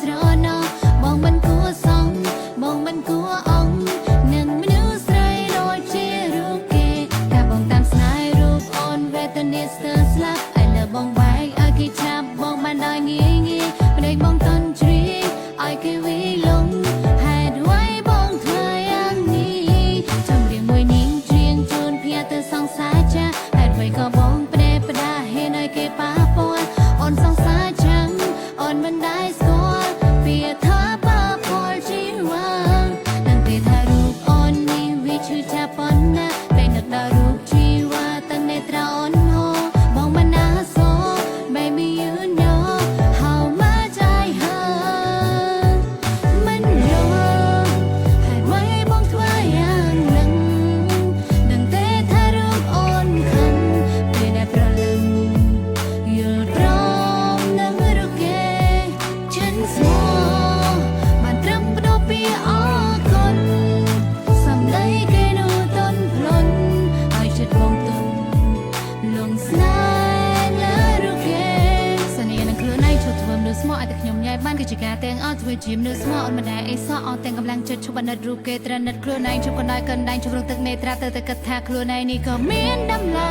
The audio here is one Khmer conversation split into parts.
ស្រណោះបងមិនគួសមបងមិនគួអងនឹងមនុស្សស្រីដូចជារូបគេតែបងតាមស្នេហ៍រូបអូនវេទនាស្ទើរស្លាប់ឥឡូវបងបែកឲ្យគេចាប់បងបានដោយងាយងាយភ្នែកបងតន់ជ្រាយឲ្យគេវីលងហេតុអ្វីបងធ្វើយ៉ាងនេះចម្រៀងមួយនេះច្រៀងជូនផ្ញើទៅសង្សារចាស់ហេតុអ្វីក៏បងផ្ដេផ្ដាហ៊ានឲ្យគេប៉ះពាល់អូនសង្សារចាំងអូនមិនដែលស្គាល់ពាក្យថាប៉ះពាល់ជីវ៉ានឹងគេថារូបអូននេះវាឈឺចាប់ប៉ុណ្ណាពេលនឹកដល់រូបជីវ៉ាទាំងនេត្រាអូនហោបងមិនណាស Baby, you know how much I hurt មិនយល់ហេតុអ្វីបងធ្វើយ៉ាងនឹងដឹងទេថារូបអូនខឹងពេលដែលព្រលឹមយល់ព្រមនឹងរូបគេចិនស្មោះបានត្រឹមបដូរពីអរគុណសំដីគេនោះទន់ភ្លន់ឲ្យចិត្តបងទុនលងស្នេហ៍លើរូបគេសន្យានឹងខ្លួនឯងឈប់ធ្វើមនុស្សស្មោះឲ្យតែខ្ញុំញ៉ៃបានគឺជាការទាំងអស់ធ្វើជាមនុស្សស្មោះអូនមិនដែលអីសោះអស់ទាំងកម្លាំងចិត្តឈប់អាណិតរូបគេត្រណិតខ្លួនឯងឈប់កណ្ដោយកណ្ដាញឈប់រងទឹកនេត្រាទៅតែគិតថាខ្លួនឯងនេះក៏មានតម្លៃ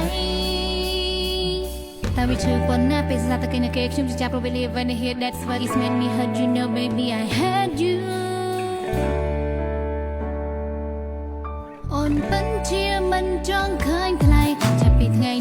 តែវាឈឺប៉ុណ្ណាពេលស្ដាប់តែគេនៅគេខ្ញុំជាចាប់ប្រវេលា when I hear that's what is made me hurt, you know, baby, I hate you. អូនពិនជាមិនចង់ឃើញថ្លៃចាប់ពីថ្ងៃ